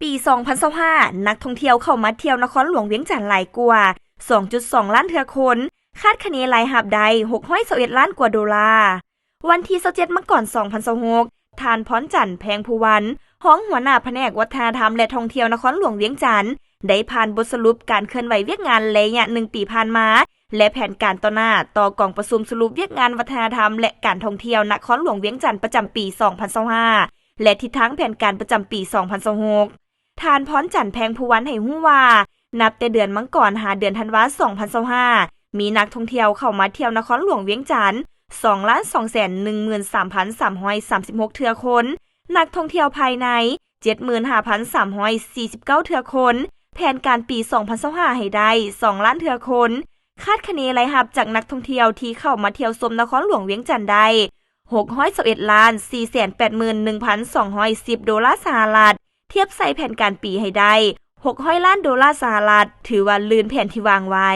ປີສອງພັນຊາວຫ້າ ນັກທ່ອງທ່ຽວເຂົ້າມາທ່ຽວນະຄອນຫຼວງວຽງຈັນຫຼາຍກວ່າ ສອງຈຸດສອງລ້ານເທື່ອຄົນ, ຄາດຄະເນລາຍຮັບໄດ້ ຫົກຮ້ອຍຊາວເອັດລ້ານກວ່າໂດລາ. ວັນທີຊາວເຈັດ ມັງກອນ ສອງພັນຊາວຫົກ ທ່ານ ພອນຈັນ ແພງພູວັນ ຮອງຫົວໜ້າພະແນກວັດທະນະທຳ ແລະ ທ່ອງທ່ຽວນະຄອນຫຼວງວຽງຈັນ ໄດ້ຜ່ານບົດສະຫຼຸບການເຄື່ອນໄຫວວຽກງານໄລຍະໜຶ່ງປີຜ່ານມາ ແລະ ແຜນການຕໍ່ໜ້າ ຕໍ່ກອງປະຊຸມສະຫຼຸບວຽກງານວັດທະນະທຳ ແລະ ການທ່ອງທ່ຽວນະຄອນຫຼວງວຽງຈັນປະຈຳປີສອງພັນຊາວຫ້າ ແລະ ທິດທາງແຜນການປະຈຳປີສອງພັນຊາວຫົກ. ທ່ານ ພອນຈັນ ແພງພູວັນ ໃຫ້ຮູ້ວ່າ ນັບແຕ່ເດືອນມັງກອນຫາເດືອນທັນວາ ສອງພັນຊາວຫ້າ ມີນັກທ່ອງທ່ຽວເຂົ້າມາທ່ຽວນະຄອນຫຼວງວຽງຈັນ ສອງລ້ານສອງແສນໜຶ່ງໝື່ນສາມພັນສາມຮ້ອຍສາມສິບຫົກເທື່ອຄົນ, ນັກທ່ອງທ່ຽວພາຍໃນ ເຈັດໝື່ນຫ້າພັນສາມຮ້ອຍສີ່ສິບເກົ້າເທື່ອຄົນ, ແຜນການປີສອງພັນຊາວຫ້າໃຫ້ໄດ້ ສອງລ້ານເທື່ອຄົນ, ຄາດຄະເນລາຍຮັບຈາກນັກທ່ອງທ່ຽວທີ່ເຂົ້າມາທ່ຽວຊົມນະຄອນຫຼວງວຽງຈັນໄດ້ ຫົກຮ້ອຍຊາວເອັດລ້ານສີ່ແສນແປດໝື່ນໜຶ່ງພັນສອງຮ້ອຍສິບໂດລາສະຫະລັດ, ທຽບໃສ່ແຜນການປີໃຫ້ໄດ້ ຫົກຮ້ອຍລ້ານໂດລາສະຫະລັດ, ຖືວ່າລື່ນແຜນທີ່ວາງໄວ້.